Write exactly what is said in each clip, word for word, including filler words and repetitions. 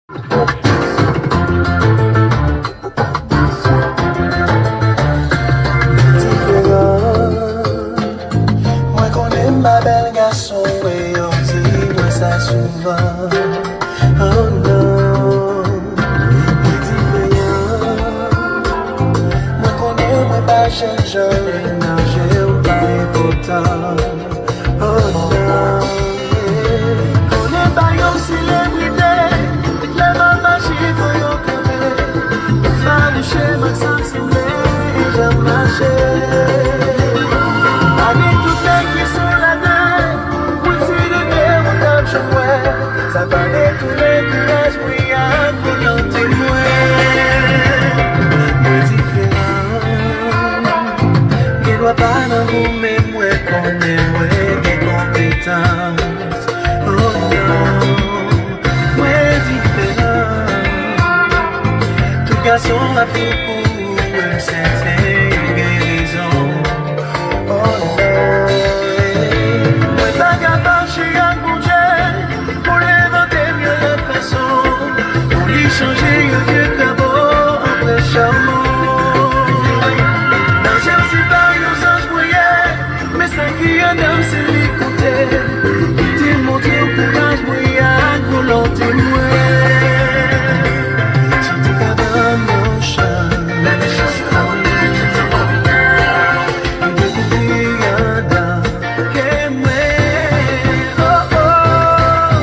Diferan. Mwen konnen m pa bèl gason e yo di mwen sa souvan. Oh non, mwen diferan. Mwen konnen mwen pa jènjan e nan je w pa enpòtan. Oh non. Konnen pa yon selebrite, lè m ap mache fò yo kanpe. Falouche m ak sa m sanble e jan m mache. Pami tout nèg ki sou latè, mwen si de te ou t ap jwenn mwen. Sa pa detounen kouraj mwen ak volonte mwen. Mwen diferan. Gen dwa pa nan gou men mwen konnen mwen gen konpetans. Oh non, mwen diferan. Tout gason ap fou pou ou, m sèten yo gen rezon. Oh non, mwen pa ka fache ak Bondye pou l envante m yon lòt fason, pou li chanje yon vye krabo an bèl chamo. Nan je w se pa yon zanj mwen ye, men sa ki anndan m se li koute. Kite m montre w kouraj mwen ak volonte mwen. Si w te ka ban m yon chans, pou dekouvri anndan kè mwen. Oh, oh.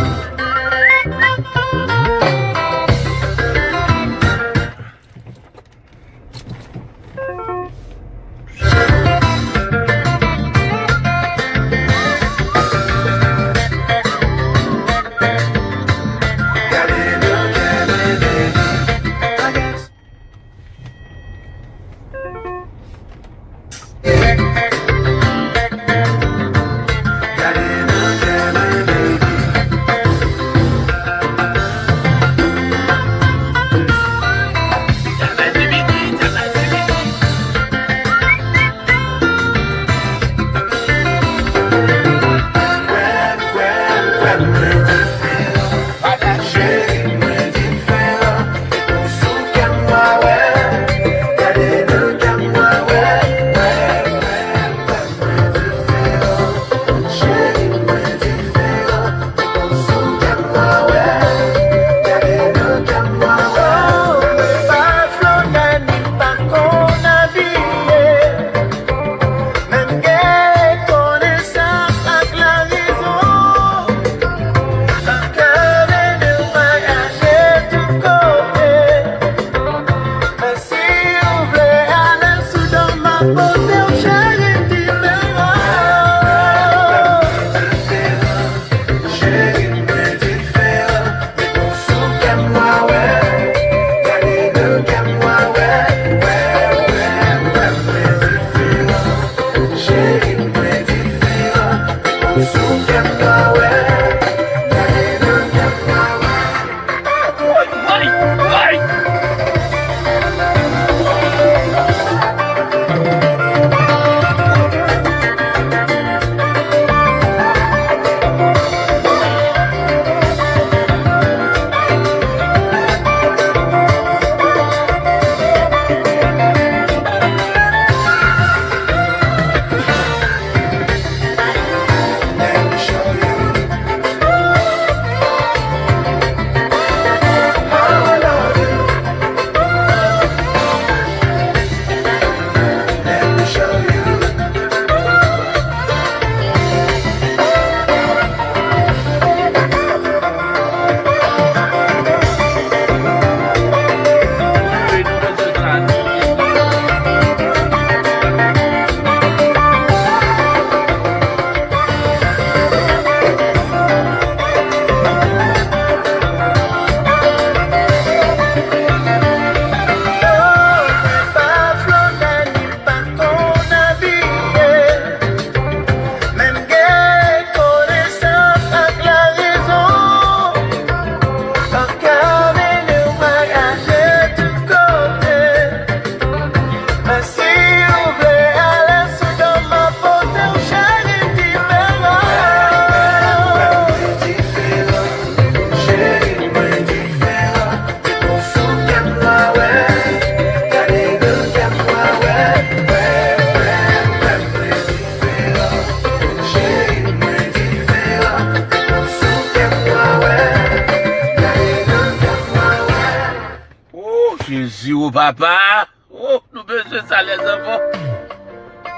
Jezi, o papa. Oh, nou bezwen sa, lèzanfan.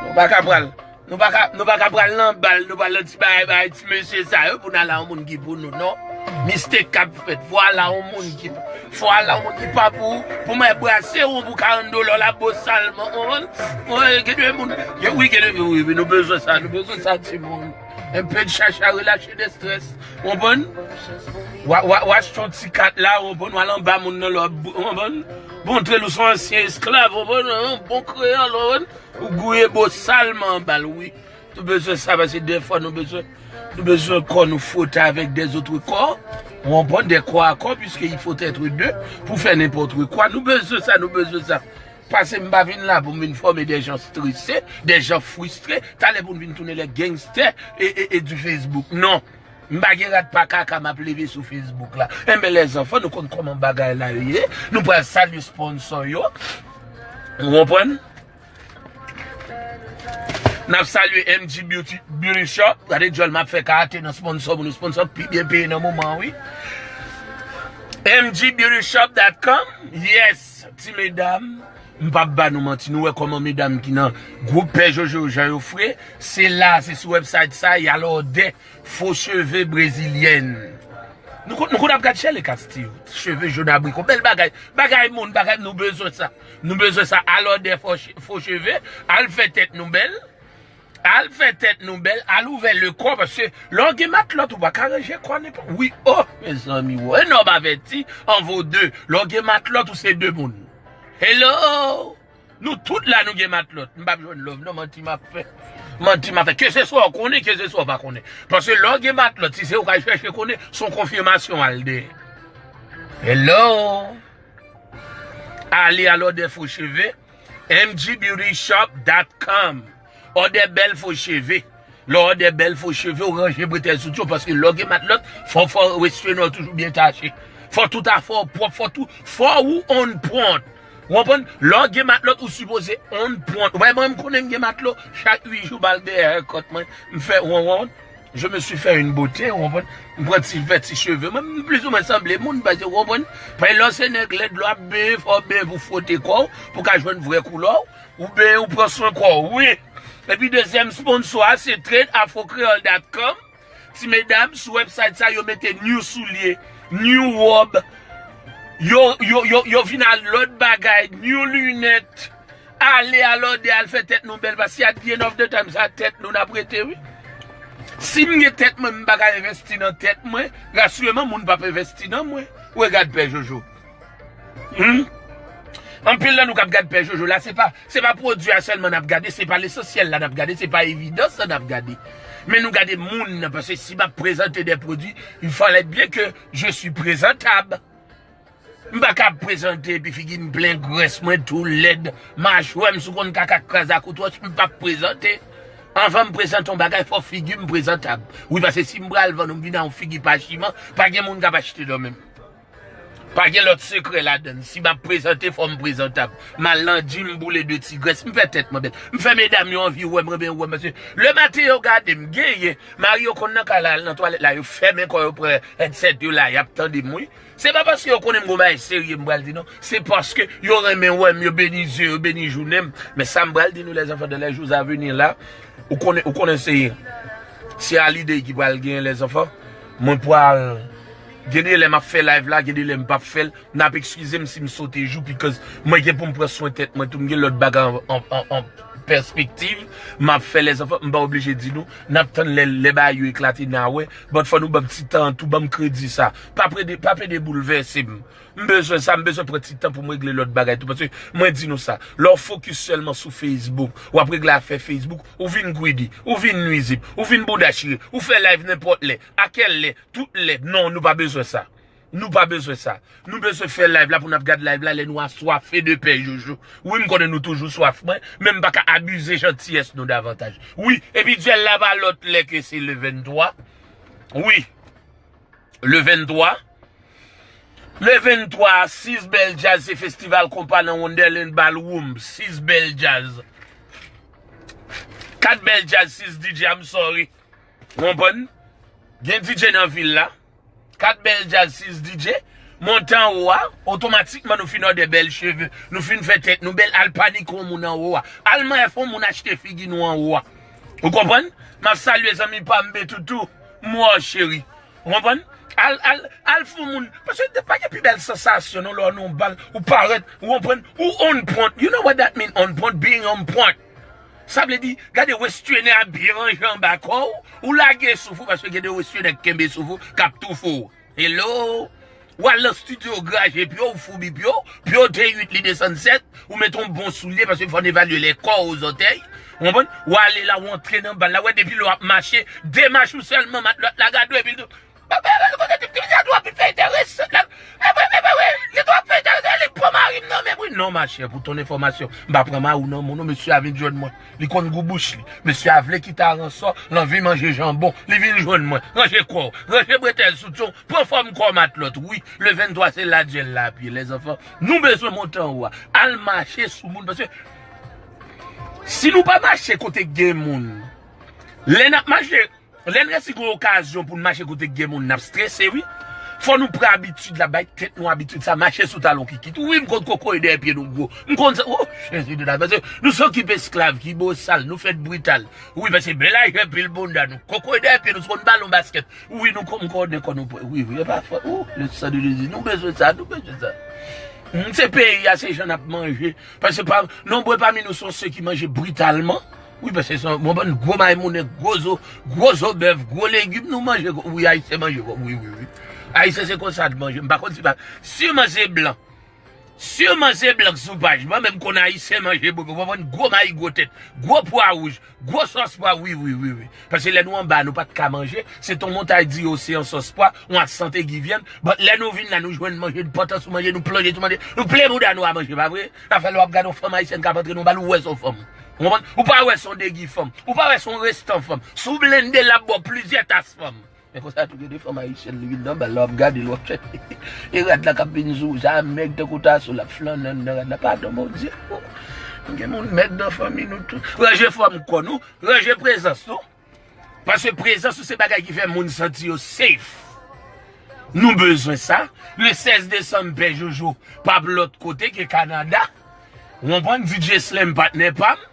Nou pa ka pral. Nou pa ka, nou pa ka pral nan bal, nou pral nan ti bagay, bagay ti mesye sa yo pou n al a yon moun ki pou nou, non. Mistake k ap fèt. Fò al a yon moun ki, fò al a yon moun ki pa pou ou. Pou mwen brase yon pou karant dola, l ap bo salman, ou konprann? Mwen, gen de moun, gen, wi, gen de, wi, wi, nou bezwen sa, nou bezwen sa, timoun. Enpe de chacha, relache de strès. Ou konprann? W a, w a, w a achte yon ti kat la, ou konprann? W al anba moun nan lè w ap, ou konprann? Montre l ou se yon ansyen esklav, ou konprann? Yon bon kreyòl, ou konprann? Ou gouye bo salman anba l, wi. Nou bezwen sa, paske dèfwa nou bezwen, nou bezwen kò nou fwote avèk dèzòt kò. Ou konprann? Des corps à corps, puisqu'il faut être deux pour faire n'importe quoi. Nou bezwen sa, nou bezwen sa. Paske m pa vin la pou m vin fòme des gens stressés, des gens frustrés. Talè pou n vin tounen les gangsters e, e, e du Facebook. Non. M pa gen rat pa kaka m ap leve sou Facebook la. Enben, lèzanfan, nou konn kòman bagay la yo ye. Nou pral salye sponsor yo. Ou konprann? N ap salye M G Beauty, Beauty Shop. Gade djòl m ap fè karate nan sponsor pou nou sponsor pi byen peye nan moman an, wi. M G beauty shop dot com. Yes, ti medam. M p ap ba nou manti. Nou wè kòman medam ki nan gwoup Pè Jojo jan yo fre. Se la, se sou website sa, y al òdè fo cheve brezilyèn. Nou konn, nou konn ap gad Shirley Castillo. Cheve jòn abriko. Bèl bagay. Bagay moun, bagay nou bezwen sa. Nou bezwen sa. Al òdè fo, fo cheve. Al fè tèt nou bèl. Al fè tèt nou bèl. Al ouvè le kò. Paske lè w gen matlòt, ou pa ka ranje kò nenpòt. Wi, oh, mezanmi, wo. Un homme averti en vaut deux. Lè w gen matlòt, ou se de moun. Hello! Nou tout la, nou gen matlòt. M p ap jwenn love, non, manti m ap fè. Manti m ap fè. Keseswa w konnen, keseswa w pa konnen. Paske lè w gen matlòt, si se ou k al chèche konnen, se yon konfimasyon al dèyè. Hello! Ale al òdè fo cheve, M G beauty shop dot com. Òdè bèl fo cheve. Lè w òdè bèl fo cheve, ou ranje bretèl soutyen w, paske lè w gen matlòt, fò, fò western w toujou byen tache. Fò tout afè w pwòp, fò tout, fò ou on point. Ou konprann? Lè w gen matlòt, ou sipoze on point. Ou pa wè mwen, m konnen m gen matlòt, chak uit jou, m al dèyè haircut mwen, m fè wonwon, je me suis fait une beauté, ou konprann? M pran ti, fè ti cheve mwen, m plizoumwen sanble moun, paske, ou konprann? Paske lè w se nèg lèd, lè w ap benyen, fò w benyen pou fwote kò w, pou w ka jwenn vrè koulè w. Ou benyen, ou pran swen kò w, wi. Epi dezyèm sponsor a, se trade afro creole dot com. Ti medam, sou website sa, yo mete new soulye, new wòb. Yo, yo, yo, yo vin ak lòt bagay, new linèt. Ale al òdè, al fè tèt nou bèl, paske at the end of the time, se a tèt nou n ap rete, wi. Si m gen tèt mwen, m pa ka envesti nan tèt mwen, rasireman, moun p ap envesti nan mwen. Regard Pè Jojo. Hmm? Anpil nan nou k ap gad Pè Jojo la, se pa, se pa pwodui a sèlman n ap gade, se pa lesansyèl la n ap gade, se pa evidans la n ap gade. Men nou gade moun nan, paske si m ap prezante de pwodui, il fallait bien que je suis présentable. M pa ka ap prezante epi figi m plen grès, mwen tou lèd, machwè m sou konn kaka k kraze ak ou twòch, m p ap prezante. Anvan m prezante yon bagay, fò figi m prezantab. Wi, paske si m pral vann ou, m vin a yon figi pachiman, pa gen moun k ap achte nan men m. Pa gen lòt sekrè ladann. Si m ap prezante, fò m prezantab. M al nan gym, m boule de ti grès, m fè tèt mwen bèl. M fè medam yo anvi wè m, renmen wè m, paske lè maten yo gade m, genyen, mari yo konn nan kay la, al nan twalèt la, yo fèmen kò yo, pran headset yo la, y ap tande m, wi. Se pa paske yo konnen m gon bagay serye m pral di non. Se paske yo renmen wè m, yo beni zye yo, beni jounen m. Men sa m pral di nou, les enfants, dans les jours à venir la, ou konnen, ou konnen se, se Hallyday ki pral genyen, les enfants. Mwen pral, gen de lè m ap fè live la, gen de lè m p ap fè l. N ap eskize m si m sote jou, because mwen gen pou m pran swen tèt mwen tou, m gen lòt bagay an, an, an, an pèspektiv. M ap fè, les enfants, m pa oblije di nou, n ap tann lè, lè bagay yo eklate, n a wè. But fò nou ban m ti tan an tou, ban m kredi sa. Pa pede, pa pede boulvèse m. M bezwen sa, m bezwen pran ti tan pou m regle lòt bagay tou. Paske mwen di nou sa, lè w fokis sèlman sou Facebook, w ap regle afè Facebook, ou vin greedy, ou vin nwizib, ou vin bouda chire, ou fè live nenpòt lè, a kèl lè, tout lè. Non, nou pa bezwen sa. Nou pa bezwen sa. Nou bezwen fè live la pou n ap gad live la lè nou aswafe de Pè Jojo. Wi, m konnen nou toujou swaf mwen, men m pa ka abize jantiyès nou davantaj. Wi, epi dyèl la pa lòt lè ke se le venntwa. Wi. Le venntwa. Le venntwa, sis bèl djaz, se festival konpa nan Wonderland Ballroom. Sis bèl djaz. Kat bèl djaz, sis D J, I'm sorry. Ou konprann? Gen D J nan vil la. Kat bèl djaz, sis D J. Monte anwo a, otomatikman nou fin òdè bèl cheve, nou fin fè tèt nou bèl, al panike yon moun anwo a. Al manyen fè yon moun achte figi nou anwo a. Ou konprann? M ap salye zanmi pa m Betoutou, m wè w cheri. Ou konprann? Al, al, al fè yon moun, paske pa gen pi bèl sansasyon non lè w nan yon bal, ou parèt, ou konprann, ou on point. You know what that mean, on point? Being on point. Sa vle di, gade westernè a byen ranje anba kò w, ou lage souf ou, paske gen de westernè k kenbe souf ou, k ap toufe w. Hello? W al nan studio graje pye w, foubi pye w, pye w te uit li desann sèt, ou met yon bon soulye, paske fò n evalye lè kò w zòtèy. Ou konprann? W ale la, w antre nan bal la, w wè depi lè w ap mache, de mach ou sèlman, matlòt la gade w epi l di w, Bebe, kote ti ti sa dwa pi fè enteresan la. Epi, epi, wi, li dwa fè enteresan, li pran mari m nan men, wi. Non, machè, pou ton enfòmasyon, m pa pran mari w nan men w non, mesye a vin jwenn mwen. Li konn gou bouch li. Mesye a vle kite aransò, l anvi manje janbon. Li vin jwenn mwen. Ranje kò w, ranje bretèl soutyen w, pran fòm kò matlòt. Wi, le venntwa se la djèl la pye, lèzanfan. Nou bezwen monte anwo a. Al mache sou moun, paske si nou pa mache kote k gen moun, lè n ap mache, lè n resi gen okazyon pou n mache kote k gen moun, n ap strese, wi. Fò nou pran abitid la, bay tèt nou abitid sa, mache sou talon kikit. Wi, m konn kokoye dèyè pye nou gwo. M konn sa, o, Jezi de la, paske nou se yon kip esklav ki bosal, nou fèt brital. Wi, paske bèl lajè pil bounda nou. Kokoye dèyè pye nou, se konn balon baskèt. Wi, nou konn, m konnen kò nou pwè. Wi, wi, e pa fò. O, le sang de Jésus, nou bezwen sa, nou bezwen sa. Hmm, se peyi a, se jan n ap manje. Paske pa, nonbre pami nou se yon se ki manje britalman. Wi, paske se yon, yon bann gwo maymounen, gwo zo, gwo zo bèf, gwo legim, nou manje, wi, Ayisyen manje, wi, wi, wi. Ayisyen se konsa n manje. M pa konn si pa, siman se blan. Siman se blan k sou paj mwen, men m konn Ayisyen manje bobo. Ou konprann? Gwo mayi, gwo tèt, gwo pwa wouj, gwo sòs pwa, wi, wi, wi, wi. Paske lè nou anba, nou pa t ka manje, se ton montay di yo se yon sòs pwa, yon ak sant egi vyann. But lè nou vin la, nou jwenn manje, nou pantan sou manje, nou plonje sou manje, nou plen bouda nou a manje, pa vre? Sa fè lè w ap gade yon fanm ayisyèn k ap antre nan yon bal, ou wè se yon fanm. Ou konprann? Ou pa wè se yon degi fanm. Ou pa wè se yon restan fanm. Si w blende, l ap ba w plizyè tas fanm. Men konsa tou gen de fanm ayisyèn, li vin nan bal la, w ap gade l, w ap chèche. E rad la k ap vin sou ou, sa mèg tankou taso, l ap flannen anndan rad la. Padon, Bondye. Gen moun mèg nan fanmi nou tou. Ranje fòm kò nou, ranje prezans nou. Paske prezans ou se bagay ki fè moun santi yo safe. Nou bezwen sa. Le sèz desanm, Pè Jojo p ap lòt kote ke Kanada. Ou konprann? D J Slam, patnè pa m.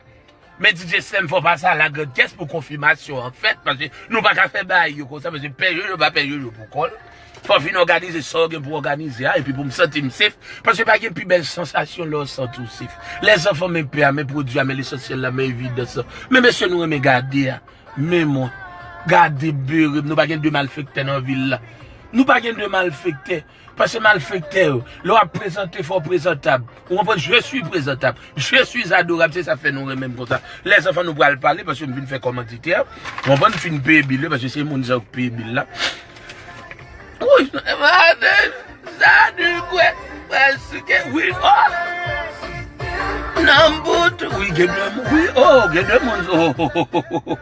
Men D J Slam, fò pase a la grande caisse pou konfimasyon an fèt, paske nou pa ka fè bagay yo konsa, paske Pè Jojo pa Pè Jojo pou kò l. Fò w fin òganize sa w gen pou òganize a, epi pou m santi m safe, paske pa gen pi bèl sansasyon lè w santi w safe. Lèzanfan, men pè a, men pwodui a, men lesansyèl la, men evidans lan. Men mesye nou renmen gade a, men mwen. Gade bere m, nou pa gen de malfektè nan vil la. Nou pa gen de malfektè. Paske malfektè yo, lè w ap prezante, fò w prezantab. Ou konprann? Je suis prezantab. Je suis adorab. Se sa k fè nou renmen m konsa. Lèzanfan, nou pral pale, paske m vin fè kòmanditè. Ou konprann? M fin peye bil yo, paske se moun sa yo k peye bil la. Wi, madanm, sa di kwè, paske, wi, o. Nan bout, wi, gen de moun, wi, o, gen de moun, o, o, o, o, o.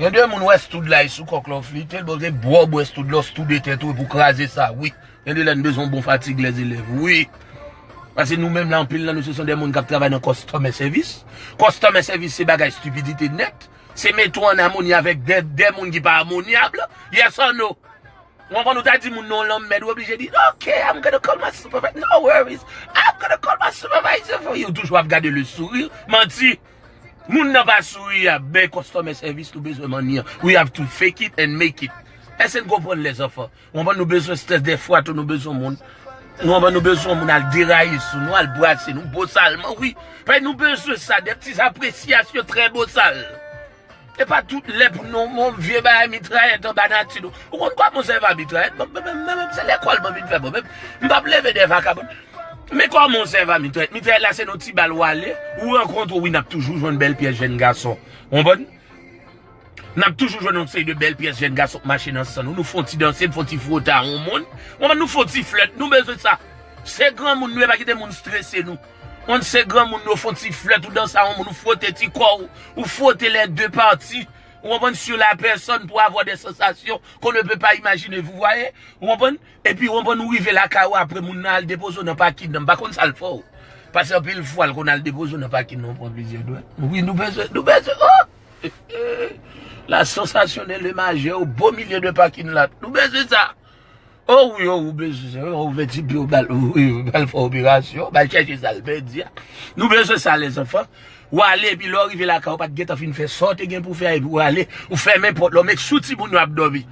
Gen de moun wè stoud la, e sou kòk la, w flite l, bon, gen bwè w bwè stoud la, w stoud etèt ou, pou kraze sa, wi. Gen de lè n bezwen yon bon fatig lèzelèv, wi. Paske nou menm la, anpil nan nou, se son de moun k ap travay nan customer service. Customer service, se bagay stipidite nèt. Se mete w an amoni avèk de, de moun ki pa amonyab. Yes or no? Ou konprann, ou ta di moun nan lanmèd, ou oblije di, "Ok, I'm gonna call my supervisor. No worries. I'm gonna call my supervisor for you." Ou toujou ap gade le sourire. Manti. Moun nan pa souri a, men customer service nou bezwen manyen. We have to fake it and make it. Èske n konprann, lèzanfan? Ou konprann, nou bezwen stress, dèfwa tou nou bezwen moun. Ou konprann, nou bezwen moun al deraye sou nou, al brase nou, bosalman, wi. Paske nou bezwen sa, de ti apresyasyon trè bosal. E pa tout lè pou nou, yon vye bagay mitrayèt anba nati nou. Ou konn kòman w sèvi a mitrayèt? Bon, men, men, men, men, se lekòl mwen vin fè, bon, men, m p ap leve de vakabon. Men kòman w sèvi a mitrayèt? Mitrayèt la, se nan ti bal w ale, ou rankontre, wi, n ap toujou jwenn bèl pyès jèn gason. Ou konprann? N ap toujou jwenn yon seri de bèl pyès jèn gason k mache nan san nou. Nou fè yon ti danse, nou fè yon ti fwote a yon moun. Ou konprann? Nou fè yon ti flèt, nou bezwen sa. Se granmoun nou ye, pa kite moun strese nou. Konn se granmoun yo fè yon ti flèt, ou danse a yon moun, ou fwote ti kò w, ou fwote les deux parties, ou konprann, sur la personne pour avoir des sensations qu'on ne peut pas imaginer, vous voyez? Ou konprann? Epi, ou konprann, ou rive lakay ou, apre moun nan al depoze w nan pakin nan, m pa konn sa l fè w. Paske anpil fwa, l konn al depoze w nan pakin nan, ou pran plizyè dwèt. Wi, nou bezwen, nou bezwen, o! La sensation de le majeur au beau milieu de parking lot. Nou bezwen sa. Oh wi, oh, ou bezwen, oh, ou fè ti pye, ou bal, ou bal fè operasyon, ou bal chèche sa l pèdi a. Nou bezwen sa, lèzanfan. Ou ale, epi lè w rive lakay, ou pa t gentan fin fè sa w te gen pou w fè a, epi ou ale, ou fèmen pòt la, ou make sure timoun yo ap dòmi.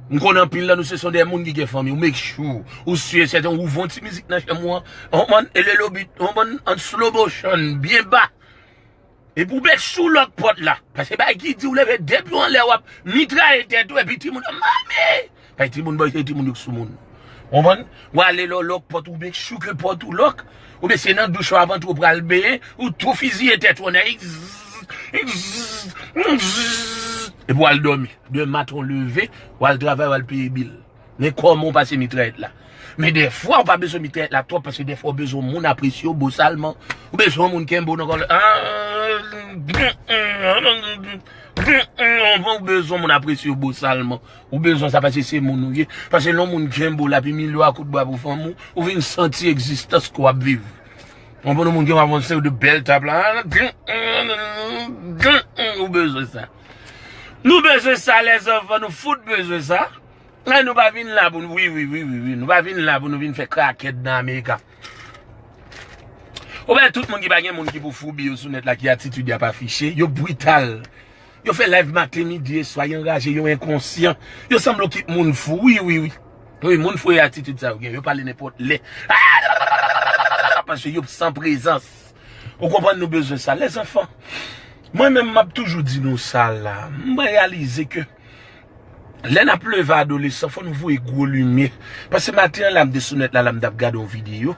M konnen anpil nan nou, se son de moun ki gen fanmi, ou make sure, ou si e sèten, ou voye yon ti mizik nan chanm ou an, ou konprann, e le lobit, ou konprann, an slow motion, byen ba. Epi w make sure w lòk pòt la. Paske bagay ki di w leve de pye w anlè w ap mitraye tèt ou epi timoun ap mami. Paske timoun bò se timoun yo k sou moun. Ou konprann? W ale lè w lòk pòt ou make sure ke pòt ou lòk. Oubyen se nan douch ou ap antre w pral benyen, ou tou fiziye tèt ou anlè. Epi w al dòmi. Demen maten w leve, w al travay, w al peye bil. Men kòman w pase mitrayèt la. Men dèfwa, w pa bezwen mitrayèt la twòp, paske dèfwa, w bezwen moun apresye w bosalman. Ou bezwen moun kenbe w nan kò. Ou bezwen moun apresye w bosalman. Ou bezwen sa, paske se moun ou ye. Paske lè yon moun kenbe w la, epi milye w a kout bwa pou fanmi w, ou vin santi egzistans ke w ap viv. Ou konprann, yon moun ki ap avanse de bèl tap la. Ou bezwen sa. Nou bezwen sa, lèzanfan, nou fout bezwen sa. Ay, nou pa vin la pou nou, wi, wi, wi, wi, wi. Nou pa vin la pou nou vin fè krakèt nan Amerika. Ou wè tout moun ki pa gen moun ki pou foubi yo sou nèt la, ki atitid y ap afiche, yo brital. Yo fè live maten, midi e swa, yo anraje, yo enkonsyan. Yo sanble yon kit moun fou, wi, wi, wi. Wi, moun fou e atitid sa yo gen, yo pale nenpòt lè. Paske yo san prezans. Ou konprann, nou bezwen sa. Lèzanfan, mwen menm, m ap toujou di nou sa la. M reyalize ke lè n ap leve adolesan, fò nou voye gwo limyè. Paske maten an la, m te sou nèt la, la, m t ap gade yon videyo.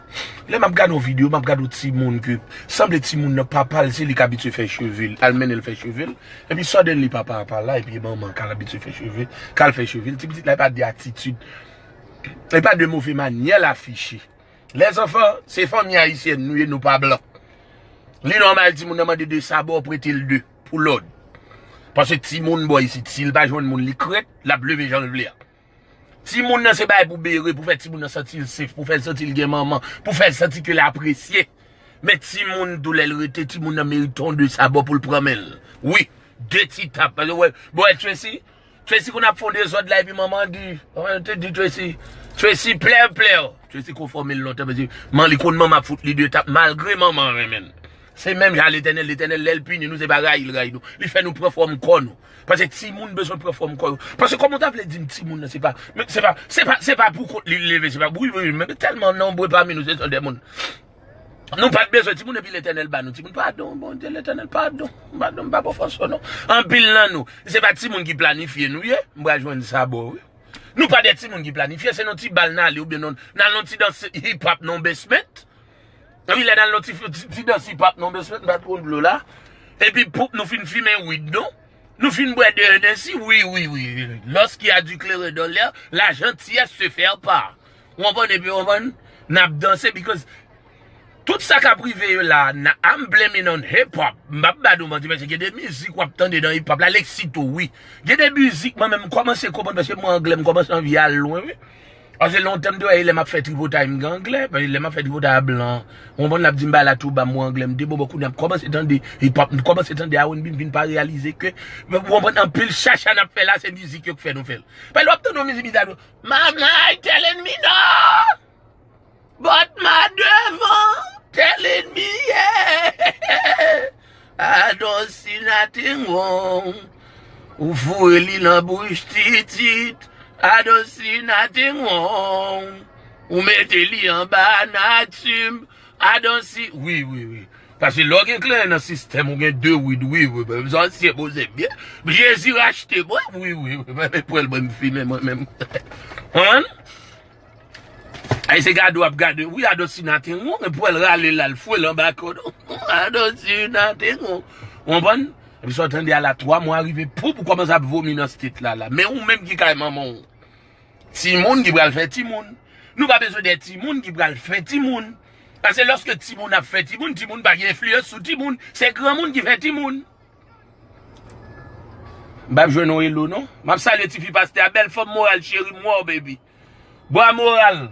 Lè m ap gade yon videyo, m ap gade yon timoun ke sanble timoun nan papa l, se li k abitye fè cheve l, al mennen l fè cheve l. Epi suddenly papa a pa la, epi manman k al abitye fè cheve, k al fè cheve l. Ti pitit la, e pa de atitid, e pa de move manyè l afiche. Lèzanfan, se fanmi ayisyèn nou ye, nou pa blan. Li nòmal timoun nan mande de sabò, prete l de pou lòd. Paske timoun bò isit, si l pa jwenn moun li krèt, l ap leve jan l vle a. Timoun nan se bagay pou bere, pou fè timoun nan santi l safe, pou fè l santi l gen manman, pou fè l santi ke l apresye. Men timoun tou lè l rete, timoun nan merite yon de sabò pou l pran men l. Wi, de ti tap. Paske wè, bon, wè Tracy, Tracy konn ap fè yon dezòd la epi manman di, manman te di Tracy, Tracy plè, plè. Tracy konfòme l lontan, paske man li konn manman ap fout li de tap, malgre manman renmen l. Se menm jan Letènèl, Letènèl lè l pini nou, se pa rayi l rayi nou. Li fè nou pran fòm kò nou. Paske timoun bezwen pran fòm kò yo. Paske kòman w ta vle di m timoun nan, se pa, men se pa, se pa, se pa pou kont li leve, se pa, wi, wi, wi, men tèlman nonbre pami nou, se son de moun. Nou pa t bezwen timoun epi Letènèl ba nou timoun. Padon, Bondye, Letènèl, padon. Padon, m pa bon fòs non. Anpil nan nou, se pa timoun ki planifye nou ye, m pral jwenn sa bò, wi. Nou pa de timoun ki planifye, se nan ti bal n ale oubyen nan, nan yon ti dans hip hop nan basement. Epi lè n al nan ti, ti, ti dans hip hop nan basement, m pa t konn dlo la. Epi poup nou fin fimen weed nou. Nou fin bwè de Hennessy, wi, wi, wi. Lorsqu'il y a du clairin dans l'air, la gentillesse se fait part. Ou konprann, epi ou konprann, n ap danse, because tout sa k ap rive yo la, na, I'm blaming on hip hop. M p ap ba nou manti, paske gen de mizik w ap tande nan hip hop la, l eksite w, wi. Gen de mizik, mwen menm, m kòmanse konprann, paske mwen anglè, m kòmanse anvi al lwen, wi. Paske lontan m te wè, e lè m ap fè tripotay, m gen anglè, paske lè m ap fè tripotay a blan, ou konprann, l ap di m bagay la tou ba, mwen anglè, m debòbò, kounye a m kòmanse tande hip hop, m kòmanse tande R and B, m vin pa reyalize ke, ou konprann, anpil chacha n ap fè la, se mizik yo k fè nou fè l. Paske lè w ap tande yon mizik bizarre, Mama telling me no, but my devil telling me yeah. I don't see nothing wrong. Ou foure li nan bouch titit. I don't see nothing wrong. Ou mete li anba natim. I don't see, wi, wi, wi. Paske lè w gen kleren nan sistèm, ou gen de weed, wi, wi, wi. Sa se poze byen. Jezi rachte mwen, wi, wi, wi. Mwen menm pwèl mwen m fimen mwen menm. Konprann? Ay, se gade w ap gade. Wi, I don't see nothing wrong. Epi w al rale l al fwe l anba kò w. I don't see nothing wrong. Ou konprann? Epi sa w tande a la twa mwa rive, poup, ou kòmanse ap vomi nan state la, la. Men ou menm ki kay manman w. Timoun ki pral fè timoun. Nou pa bezwen de timoun ki pral fè timoun. Paske lòske timoun ap fè timoun, timoun pa gen enfliyans sou timoun. Se granmoun ki fè timoun. M p ap jwenn yon elo, non. M ap salye tifi pastè a, bèl fanm moral, cheri m, wow, baby. Bwa moral.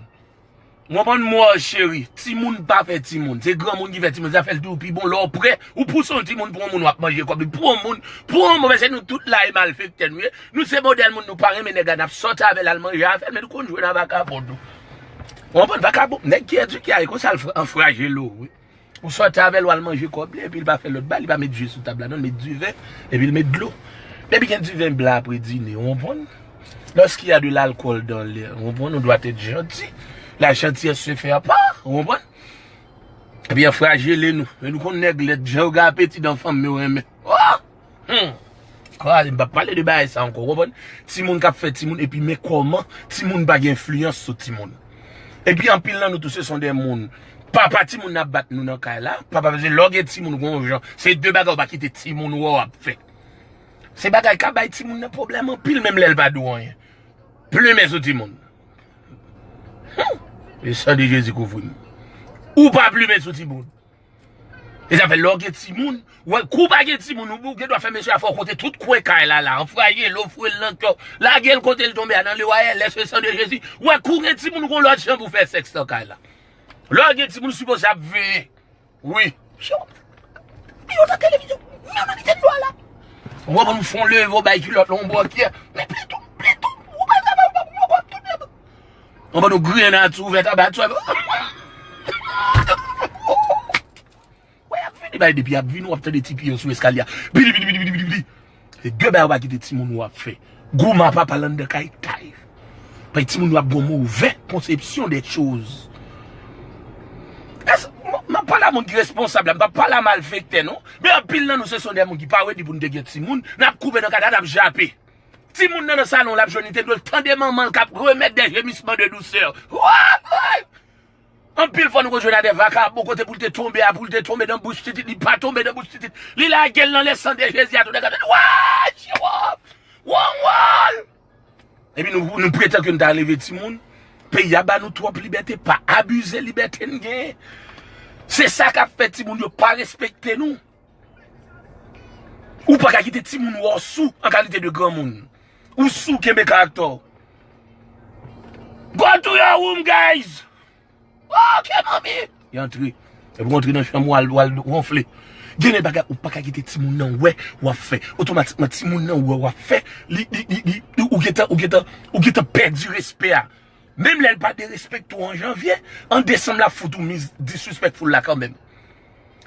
Ou konprann, mò cheri? Timoun pa fè timoun. Se granmoun ki fè timoun. Sa fè l toujou pi bon lè w prè. Ou pouse yon timoun pou yon moun w ap manje kòb li. Pou yon moun, pou yon moun, paske nou tout la e malfektè nou ye. Nou se modèl moun, nou pa renmen nèg la, n ap sòti avè l al manje avè l, men nou konn jwe nan vakabon tou. Ou konprann? Vakabon, nèg ki edike a, e konsa l fra- anfrajelo, wi. Ou sòti avè l, w al manje kòb li, epi l pa fè lòt bagay, li pa met ji sou tab la, non, l met diven, epi l met dlo. Depi gen diven blan apre dine, ou konprann? Lorsqu'il y a de l'alcool dans l'air, ou konprann, on doit être gentil. La gentillesse se fait à part, ou konprann? Epi anfrajele nou. Men nou konn nèg lèd, jan yo gen apeti dan fanm yo renmen. Oh! Hmm. Kwa, m p ap pale de bagay sa ankò, ou konprann? Timoun k ap fè timoun, epi men kòman timoun pa gen enfliyans sou timoun. Epi anpil nan nou tou, se son de moun. Papa timoun nan ap bat nou nan kay la. Papa, paske lè w gen timoun, ou gon jan. Se de bagay ou pa kite timoun wè w ap fè. Se bagay ka bay timoun nan pwoblèm anpil, menm lè l pa di w anyen. Plimen sou timoun. Hmm. E san de Jezi kouvri m. Ou pa plimen sou timoun. E sa fè lè w gen timoun, wè, kou w pa gen timoun, ou, ou gen dwa fè mesye a fè w kote tout kwen kay la, la, anfrajelo, fwe l nan kè w, lage l kote l tonbe a, nan lewayè, lè se san de Jezi. Wè, kou w gen timoun, ou gon lòt jan pou fè sèks nan kay la. Lè w gen timoun, ou sipoze ap veye. Wi. Yo nan televizyon, yo nan kite dlo a la. Ou konprann, ou fè w leve, w bay kilòt la, yon bòkyè. Men plitou, plitou, ou pa travay, ou pa koupe kòb tout nèg. Ou konprann, ou griyen nan ati ouvè, tabati ouvè. Wè, y ap vini, bay, depi y ap vini, w ap tande ti pye yo sou eskalye a. Bidi, bidi, bidi, bidi, bidi, bidi. Se de bagay ou pa kite timoun ou ap fè. Gwo ma papa l anndan kay tay. Bay timoun yo ap gon movè konsepsyon de choz. Èske, m, m ap pale a moun ki responsab la, m pa pale a malfektè, non. Men anpil nan nou, se son de moun ki pa redi pou n te gen timoun, n ap koupe nan kay la, n ap jape. Timoun nan nan salon, l ap jwenn, li te dwe tande manman l k ap remettre des gémissements de douceur. Woy! Anpil fwa nou konn jwenn a de vakabon kote pou l te tonbe a, pou l te tonbe nan bouch titit, li pa tonbe nan bouch titit. Li lage l nan le san de Jezi a tou nèg ap di, wa, chiwo, won, won. Epi nou, nou pretann ke n ta leve timoun. Peyi a ba nou twòp libète, pa abize libète n genyen. Se sa k ap fè timoun yo pa respekte nou. Ou pa ka kite timoun wè w sou an kalite de granmoun. Ou sou, kenbe karaktè w. Go to your room, guys! Ok, manmi! Li antre. Epi w antre nan chanm ou al, ou al wonfle. Gen de bagay ou pa ka kite timoun nan wè w ap fè. Otomatikman, timoun nan wè w ap fè. Li, li, li, li, ou gentan, ou gentan, ou gentan pèdi respè a. Menm lè l pa derespekte w an janvye, an desanm l ap fout ou miz disrespectful la kanmenm.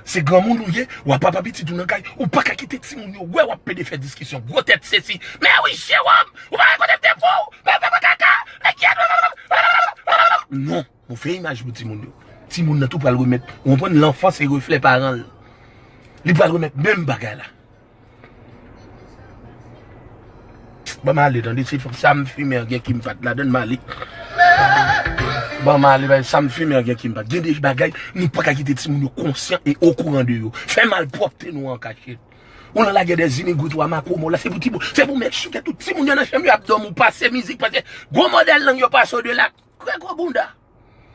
Se granmoun ou ye, w ap papa pitit ou nan kay, ou pa ka kite timoun yo wè w ap pede fè diskisyon. Gwo tèt sesi. Men wi, Jewòm, ou pa wè kote m te pran w? Men, men, men, kaka, men, kiyès? Non, move imaj pou timoun yo. Timoun nan tou pral remèt, ou konprann, l'enfant se reflè paran l. Li pral remèt menm bagay la. Ban m ale, tande, se sa m fimen an gen ki m pat ladan, m ale. Ban m ale, bay, sa m fimen an gen ki m pat. Gen de bagay, nou pa ka kite timoun yo konsyan e okouran de yo. Fè malpwòpte nou an kachet. Ou nan lagè dè zinigwit, ou a makomò la, se pou ti bout, se pou make sure ke tout timoun yo nan chanm yo ap dòmi, ou pase mizik, pase gwo modèl lang yo pase odela. Krè gwo bounda.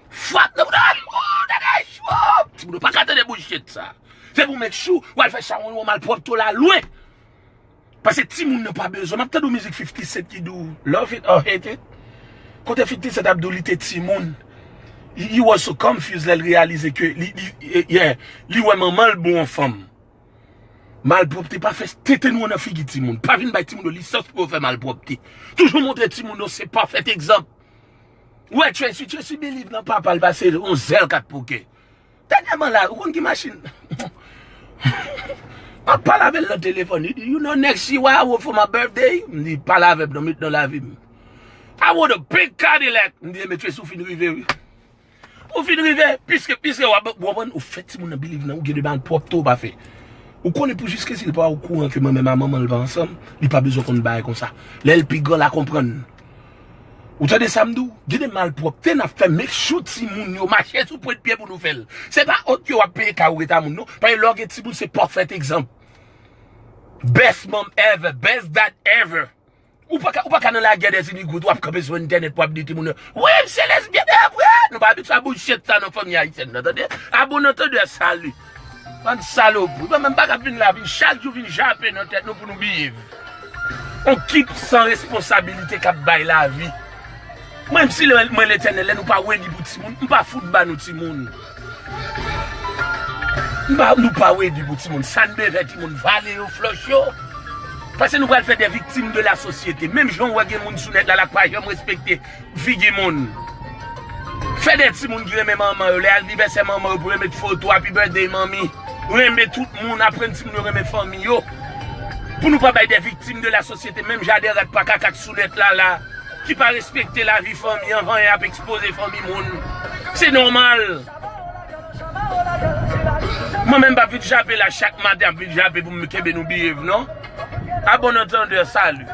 Frap nan bounda. Oh, dada cho. Timoun yo pa ka tande bullshit sa. Se pou make sure ou al fè chawony ou malpwòpte w la lwen. Paske timoun nan pa bezwen. M ap tande yon mizik fifty Cent ki di w, love it or hate it. Kote fifty Cent ap di w li te timoun. He, he was so confused lè l reyalize ke li, li, yeah, li wè manman l bon yon fanm. Malpwòpte pa fè tete nou nan figi timoun. Pa vin bay timoun yo lisans pou yo fè malpwòpte. Toujou montre timoun yo se pafè egzanp. Ou wè Tracy, Tracy believe nan papa l pase yon zèl kat pokè. Dènyèman la, ou konn ki machin? M ap pale avè l nan telefòn. Li di, you know, next year, what I want for my birthday? M di, pale avè m non, met nan lavi m. I want a big Cadillac. M di, men Tracy, ou fin rive, wi. Ou fin rive, piske, piske w ap, w konprann, ou fè timoun nan believe nan, ou gen de malpwòpte ou pa fè. Ou konnen pou jiskesi li pa okouran ke manman a manman l pa ansanm, li pa bezwen konn bagay konsa. Lè l pi gran, l a konprann. Ou tande sa m di w? Gen de malpwòpte n ap fè, make sure timoun yo mache sou pwent pye pou nou fè l. Se pa òt ke w ap peye kay ou ret a moun, non. Paske lè w gen timoun, se pafè egzanp. Best mom ever, best dad ever. Ou pa ka, ou pa ka nan lagè dè zinigwit, w ap kanpe sou entènèt pou ap di timoun yo, wi, m se lesbyèn, e vre, nou pa abitye a bullshit sa nan fanmi ayisyèn nan, tande? A bon antandè, sali. Bann salopri. Mwen menm pa ka vin la, vin chak jou vin jape nan tèt nou pou nou behave. On kip san responsabilite k ap bay lavi. Mwen, si lè mwen Letènèl, lè nou pa redi pou timoun, m pa fout ba nou timoun. M pa, nou pa redi pou timoun. Sa n bezwen timoun, vale yo, flòch yo. Paske nou pral fè de viktim de la sosyete. Menm jan w wè gen moun sou nèt la, la k pa janm respekte figi moun. Fè de timoun ki renmen manman yo, lè anivèsè manman yo, pou yo met foto, happy birthday, manmi. Renmen tout moun, aprann timoun yo renmen fanmi yo. Pou nou pa bay de viktim de la sosyete, menm jan de rat pa kaka k sou nèt la, la. Ki pa respekte lavi fanmi an, vanyan ap ekspoze fanmi moun. Se nòmal. Mwen menm p ap vin jape la chak maten, ap vin jape pou m kenbe nou biyev, non. A bon antandè, sali.